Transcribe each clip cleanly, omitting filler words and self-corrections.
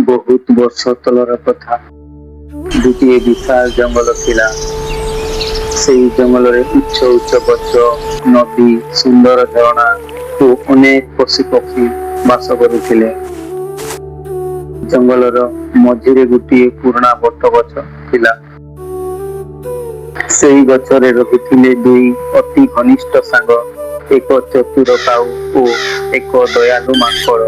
ବହୁତ ବର୍ଷ ତଳର କଥା। ଗୋଟିଏ ବିଶାଳ ଜଙ୍ଗଲ ଥିଲା। ସେଇ ଜଙ୍ଗଲରେ ଉଚ୍ଚ ଉଚ୍ଚ ଗଛ, ନଦୀ, ସୁନ୍ଦର ଝରଣା ଓ ଅନେକ ପଶୁପକ୍ଷୀ ବାସ କରୁଥିଲେ। ଜଙ୍ଗଲର ମଝିରେ ଗୋଟିଏ ପୁରୁଣା ବଟ ଗଛ ଥିଲା। ସେଇ ଗଛରେ ରହୁଥିଲେ ଦୁଇ ଅତି ଘନିଷ୍ଠ ସାଙ୍ଗ, ଏକ ଚତୁର କାଉ ଓ ଏକ ଦୟାଳୁ ମାଙ୍କଡ଼।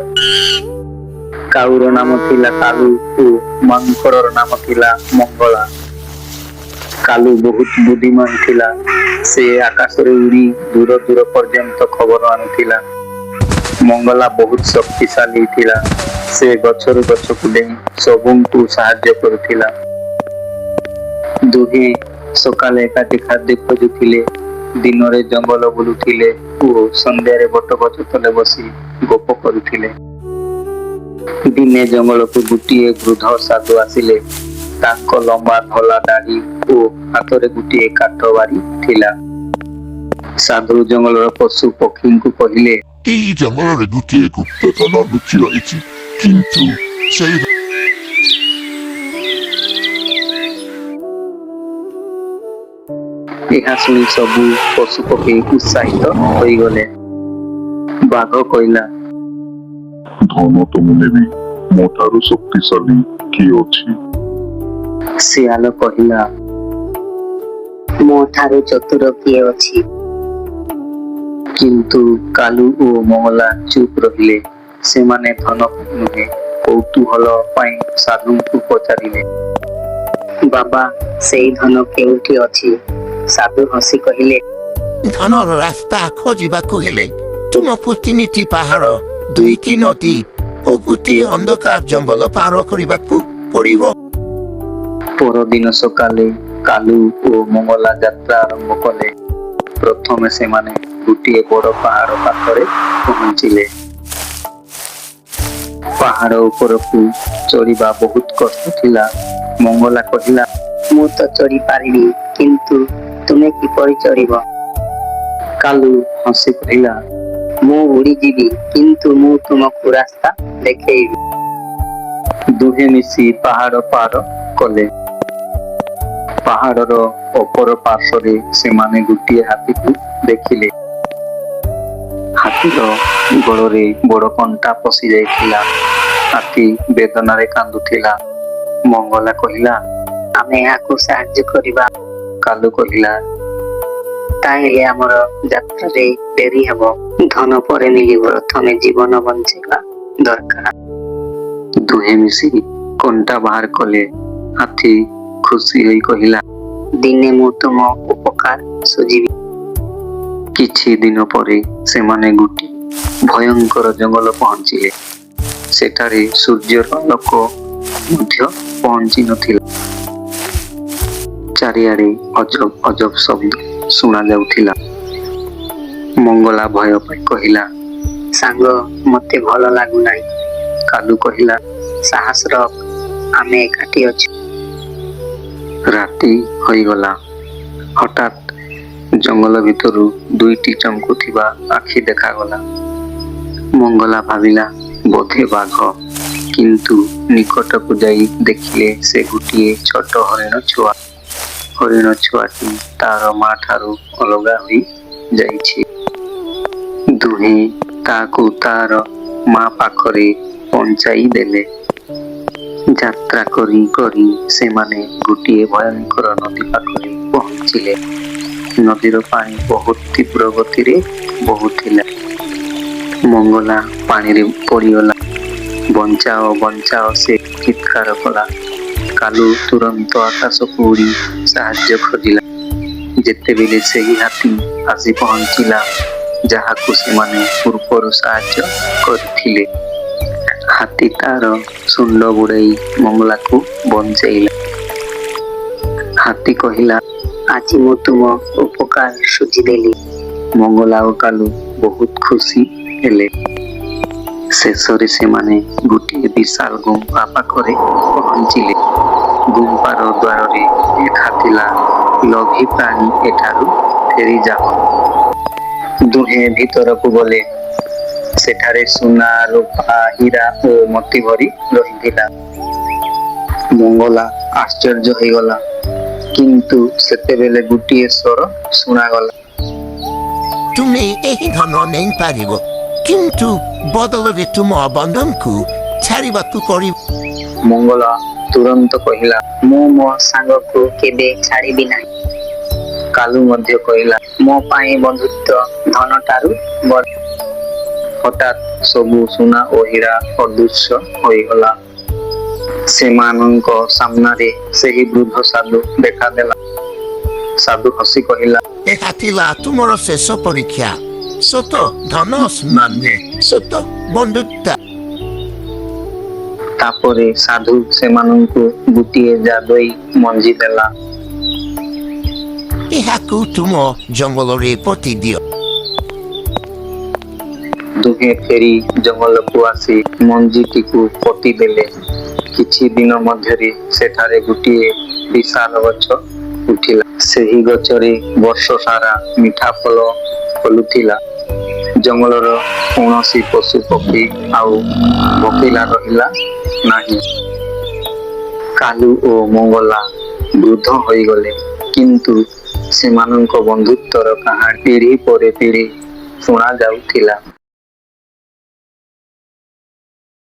କାଉର ନାମ ଥିଲା କାଲୁ ଓ ମାଙ୍କଡ଼ର ନାମ ଥିଲା ମଙ୍ଗଳା। କାଲୁ ବହୁତ ବୁଦ୍ଧିମାନ ଥିଲା। ସେ ଆକାଶରେ ଉଡ଼ି ଦୂର ଦୂର ପର୍ଯ୍ୟନ୍ତ ଖବର ଆଣୁଥିଲା। ମଙ୍ଗଳା ବହୁତ ଶକ୍ତିଶାଳୀ ଥିଲା। ସେ ଗଛରୁ ଗଛକୁ ଡେଇଁ ସବୁଙ୍କୁ ସାହାଯ୍ୟ କରୁଥିଲା। ଦୁହେଁ ସକାଳେ ଏକାଠି ଖାଦ୍ୟ ଖୋଜୁଥିଲେ, ଦିନରେ ଜଙ୍ଗଲ ବୁଲୁଥିଲେ ଓ ସନ୍ଧ୍ୟାରେ ବଟଗଛ ତଳେ ବସି ଗପ କରୁଥିଲେ। ଦିନେ ଜଙ୍ଗଲକୁ ଗୋଟିଏ ବୃଦ୍ଧ ସାଧୁ ଆସିଲେ। ତାଙ୍କ ଲମ୍ବା ଧଳା ଦାଢ଼ି ଓ ହାତରେ ଗୋଟିଏ କାଠ ବାଡ଼ି ଥିଲା। ସାଧୁ ଜଙ୍ଗଲର ପଶୁ ପକ୍ଷୀଙ୍କୁ କହିଲେ, ଏହି ଜଙ୍ଗଲରେ ଗୋଟିଏ ଗୁପ୍ତଧନ ଲୁଚି ରହିଛି, କିନ୍ତୁ ସେଇ ଏହା ଶୁଣି ସବୁ ପଶୁପକ୍ଷୀ ଉତ୍ସାହିତ ହୋଇଗଲେ। ବାଘ କହିଲା, ଧନ ତ ମୁଁ ନେବି, ମୋ ଠାରୁ ଶକ୍ତିଶାଳୀ କିଏ ଅଛି? ଶିଆଳ କହିଲା, ମୋ ଠାରୁ ଚତୁର କିଏ ଅଛି? କିନ୍ତୁ କାଲୁ ଓ ମଙ୍ଗଳା ଚୁପ୍ ରହିଲେ। ସେମାନେ ଧନ ପାଇଁ ନୁହେଁ, କୌତୂହଳ ପାଇଁ ସାଧୁଙ୍କୁ ପଚାରିଲେ, ବାବା, ସେଇ ଧନ କେଉଁଠି ଅଛି? ସାଧୁ ହସି କହିଲେ, ଧନର ରାସ୍ତା ଖୋଜିବାକୁ ହେଲେ ତୁମକୁ ତିନିଟି ପାହାଡ଼, ଦୁଇଟି ନଦୀ ଓ ଗୋଟିଏ ଅନ୍ଧକାର ଜଙ୍ଗଲ ପାର କରିବାକୁ ପଡ଼ିବ। ପରଦିନ ସକାଳେ କାଲୁ ଓ ମଙ୍ଗଳା ଯାତ୍ରା ଆରମ୍ଭ କଲେ। ପ୍ରଥମେ ସେମାନେ ଗୋଟିଏ ବଡ଼ ପାହାଡ଼ ପାଖରେ ପହଞ୍ଚିଲେ। ପାହାଡ଼ ଉପରକୁ ଚଢ଼ିବା ବହୁତ କଷ୍ଟ ଥିଲା। ମଙ୍ଗଳା କହିଲା, ମୁଁ ତ ଚଢ଼ି ପାରିବି, କିନ୍ତୁ ତୁମେ କିପରି ଚଢ଼ିବ? କାଲୁ ହସି କହିଲା, ମୁଁ ଉଡ଼ିଯିବି, କିନ୍ତୁ ମୁଁ ତୁମକୁ ରାସ୍ତା ଦେଖେଇବି। ଦୁହେଁ ମିଶି ପାହାଡ଼ ପାର କଲେ। ପାହାଡ଼ର ଅପର ପାର୍ଶ୍ୱରେ ସେମାନେ ଗୋଟିଏ ହାତୀକୁ ଦେଖିଲେ। ହାତୀର ଗୋଡ଼ରେ ବଡ଼ କଣ୍ଟା ପଶି ଯାଇଥିଲା। ହାତୀ ବେଦନାରେ କାନ୍ଦୁଥିଲା। ମଙ୍ଗଳା କହିଲା, ଆମେ ଏହାକୁ ସାହାଯ୍ୟ କରିବା, କାଲୁ କହିଲା, ତାହେଲେ ଆମର ଯାତ୍ରାରେ ଡେରି ହେବ। ଧନ ପରେ ମିଳିବ, ପ୍ରଥମେ ଜୀବନ ବଞ୍ଚେଇବା ଦରକାର। ଦୁହେଁ ମିଶି କଣ୍ଟା ବାହାର କଲେ। ହାତୀ ଖୁସି ହୋଇ କହିଲା, ଦିନେ ମୁଁ ତୁମ ଉପକାର ଶୁଝିବି। କିଛି ଦିନ ପରେ ସେମାନେ ଗୋଟିଏ ଭୟଙ୍କର ଜଙ୍ଗଲ ପହଞ୍ଚିଲେ। ସେଠାରେ ସୂର୍ଯ୍ୟର ଆଲୋକ ମଧ୍ୟ ପହଞ୍ଚି ନଥିଲା। ଚାରିଆଡ଼େ ଅଜବ ଅଜବ ଶବ୍ଦ ଶୁଣାଯାଉଥିଲା। ମଙ୍ଗଳା ଭୟ ପାଇ କହିଲା, ସାଙ୍ଗ, ମତେ ଭଲ ଲାଗୁନାହିଁ। କାଲୁ କହିଲା, ସାହସ ରଖ, ଆମେ ଏକାଠି ଅଛୁ। ରାତି ହୋଇଗଲା। ହଠାତ୍ ଜଙ୍ଗଲ ଭିତରୁ ଦୁଇଟି ଚମକୁଥିବା ଆଖି ଦେଖାଗଲା। ମଙ୍ଗଳା ଭାବିଲା ବୋଧେ ବାଘ। କିନ୍ତୁ ନିକଟକୁ ଯାଇ ଦେଖିଲେ ସେ ଗୋଟିଏ ଛୋଟ ହରିଣ ଛୁଆ। ହରିଣ ଛୁଆଟି ତାର ମା ଠାରୁ ଅଲଗା ହୋଇ ଯାଇଛି। ଦୁହେଁ ତାକୁ ତାର ମା ପାଖରେ ପହଞ୍ଚାଇ ଦେଲେ। ଯାତ୍ରା କରି କରି ସେମାନେ ଗୋଟିଏ ଭୟଙ୍କର ନଦୀ ପାଖରେ ପହଞ୍ଚିଲେ। ନଦୀର ପାଣି ବହୁତ ତୀବ୍ର ଗତିରେ ବହୁଥିଲା। ମଙ୍ଗଳା ପାଣିରେ ପଡ଼ିଗଲା। ବଞ୍ଚାଅ, ବଞ୍ଚାଅ, ସେ ଚିତ୍କାର କଲା। କାଲୁ ତୁରନ୍ତ ଆକାଶକୁ ଉଡ଼ି ସାହାଯ୍ୟ ଖୋଜିଲା। ଯେତେବେଳେ ସେହି ହାତୀ ଆସି ପହଞ୍ଚିଲା, ଯାହାକୁ ସେମାନେ ପୂର୍ବରୁ ସାହାଯ୍ୟ କରିଥିଲେ, ହାତୀ ତାର ଶୁଣ୍ଢ ବୁଡ଼ାଇ ମଙ୍ଗଳାକୁ ବଞ୍ଚେଇଲା। ହାତୀ କହିଲା, ଆଜି ମୁଁ ତୁମ ଉପକାର ଶୁଝିଦେଲି। ମଙ୍ଗଳା ଓ କାଲୁ ବହୁତ ଖୁସି ହେଲେ। ଶେଷରେ ସେମାନେ ଗୋଟିଏ ବିଶାଳ ଗୁମ୍ଫା ପାଖରେ ପହଞ୍ଚିଲେ। ଗୁମ୍ଫାର ଦ୍ୱାରରେ ଲେଖାଥିଲା, ଲୋଭୀ ପ୍ରାଣୀ ଏଠାରୁ ଫେରିଯାଅ। ଦୁହେଁ ଭିତରକୁ ଗଲେ। ସେଠାରେ ସୁନା, ରୂପା, ହୀରା ଓ ମୋତି ଭରି ରହିଥିଲା। ମଙ୍ଗଳା ଆଶ୍ଚର୍ଯ୍ୟ ହୋଇଗଲା। କିନ୍ତୁ ସେତେବେଳେ ଗୋଟିଏ ସ୍ୱର ଶୁଣାଗଲା। ତୁମେ ଏହି ଧନ ନେଇପାରିବ, କିନ୍ତୁ ବଦଳରେ ତୁମ ବନ୍ଧୁଙ୍କୁ ଛାଡ଼ିବାକୁ ପଡ଼ିବ। ମଙ୍ଗଳା ତୁରନ୍ତ କହିଲା, ମୁଁ ମୋ ସାଙ୍ଗକୁ କେବେ ଛାଡ଼ିବି ନାହିଁ। କାଲୁ ମଧ୍ୟ କହିଲା, ମୋ ପାଇଁ ବନ୍ଧୁତ୍ୱ ଧନଠାରୁ ବଡ଼। ହଠାତ୍ ସବୁ ସୁନା ଓ ହୀରା ଅଦୃଶ୍ୟ ହୋଇଗଲା। ସେମାନଙ୍କ ସାମ୍ନାରେ ସେହି ବୃଦ୍ଧ ସାଧୁ ଦେଖାଦେଲା। ସାଧୁ ହସି କହିଲା, ଏହା ଥିଲା ତୁମର ଶେଷ ପରୀକ୍ଷା। ସତ ଧନ ମାନେ ସତ ବନ୍ଧୁତା। ତାପରେ ସାଧୁ ସେମାନଙ୍କୁ ଗୋଟିଏ ଯାଦୁଇ ମଞ୍ଜି ଦେଲା। ଏହାକୁ ତୁମ ଜଙ୍ଗଲରେ ପୋତି ଦିଅ। ଦୁହେଁ ଫେରି ଜଙ୍ଗଲକୁ ଆସି ମଞ୍ଜିଟିକୁ ପୋତି ଦେଲେ। କିଛି ଦିନ ମଧ୍ୟରେ ସେଠାରେ ଗୋଟିଏ ବିଶାଳ ଗଛ ଉଠିଲା। ସେହି ଗଛରେ ବର୍ଷସାରା ମିଠା ଫଳ ଫଳୁଥିଲା। ଜଙ୍ଗଲର କୌଣସି ପଶୁ ପକ୍ଷୀ ଆଉ ଭୋକିଲା ରହିଲା ନାହିଁ। କାଲୁ ଓ ମଙ୍ଗଳା ବୃଦ୍ଧ ହୋଇଗଲେ, କିନ୍ତୁ ସେମାନଙ୍କ ବନ୍ଧୁତ୍ୱର କାହାଣୀ ପିଢ଼ି ପରେ ପିଢ଼ି ଶୁଣାଯାଉଥିଲା।